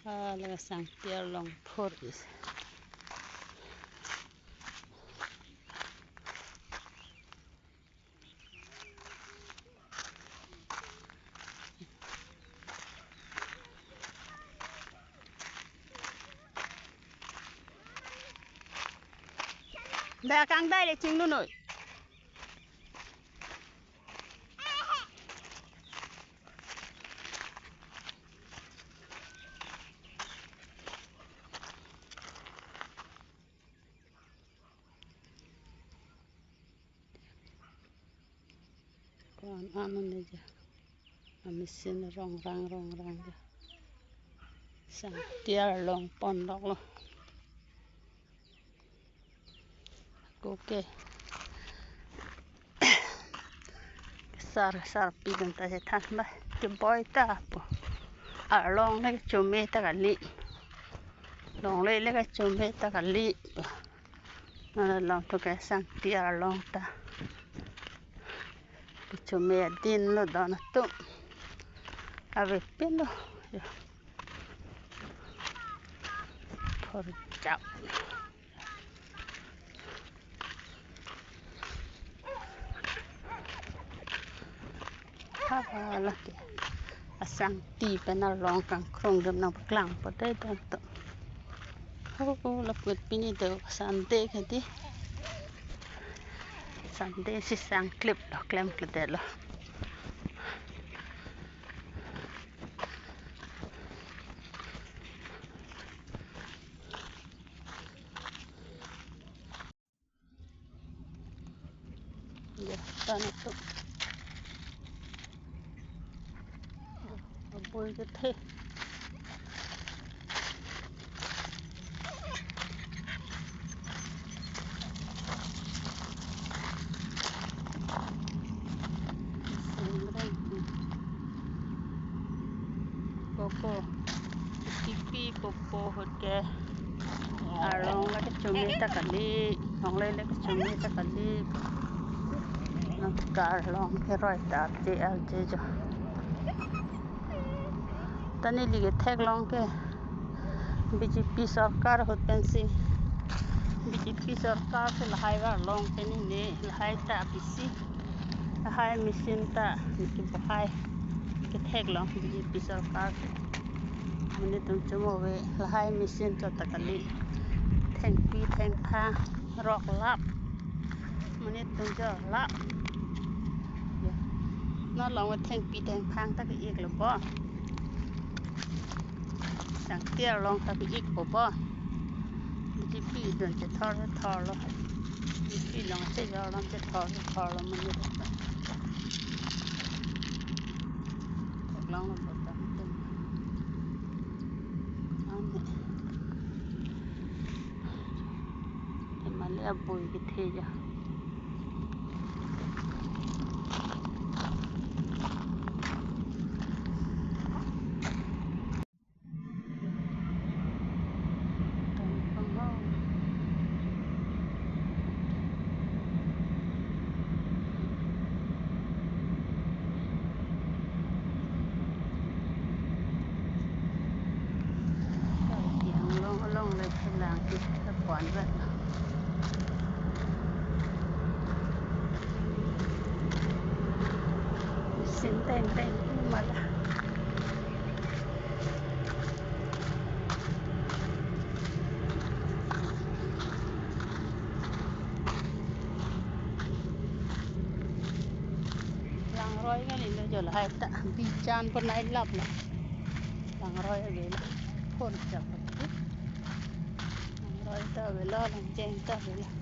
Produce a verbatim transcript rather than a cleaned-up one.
Hala Sangti arlong phor isi. Dak kangdai le chinglu noi. Ko-an an ne ja. A machine rongrang rongrang ja. Sangti arlong pon doklo. Koke. Sar sarpi dun ta chethan ba. Keboi ta pu. Arlong le chome ta kali. Longle le chome ta kali pu. Nana long to ke Sangti arlong ta. Chome adin lo don atum. Avepin lo. Yo. Phor chap. Hala ke. A Sangti pen arlong kangkrung dam nangpaklang po dei don atum. Oh, oh, lapu pini do Sunday kedi. Sunday si sangklip lo, klemkledetlo. Ya, tan atum. Aboi kethe. Popo, kipi popo ahut ke. Arlong le kechome ta kali, longle le kechome ta kali. Nang ke arlong keroi ta arje arje jo. Ta neli ketheklong ke B J P sorkar ahut pensi, B J P sorkar si lahai arlong ke neli lahai ta bisi. Lahai machine ta neli kebohai ketheklong B J P sorkar. Monit atum chomove lahai machine chot ta kali. Thengpi thengphang rok lap. Monit atum jorlap. Ya. Non long thengpi thengphang ta ke-iklo bo. Sangti arlong ta ke-ikpo bo. B J P dun chethor chethorlo. B J P along chejor along chethor chethorlo monit atum. Theklonglo bo ta atum. Ane. Emale aboi kethe ja. Yang long long le phelang ke pon ba. Sin teng teng mala. Langroi kalilo jo lahai ta, bichan pon nai lap lo. Langroi avelo, phor chap. Langroi ta avelo, langcheng ta avelo.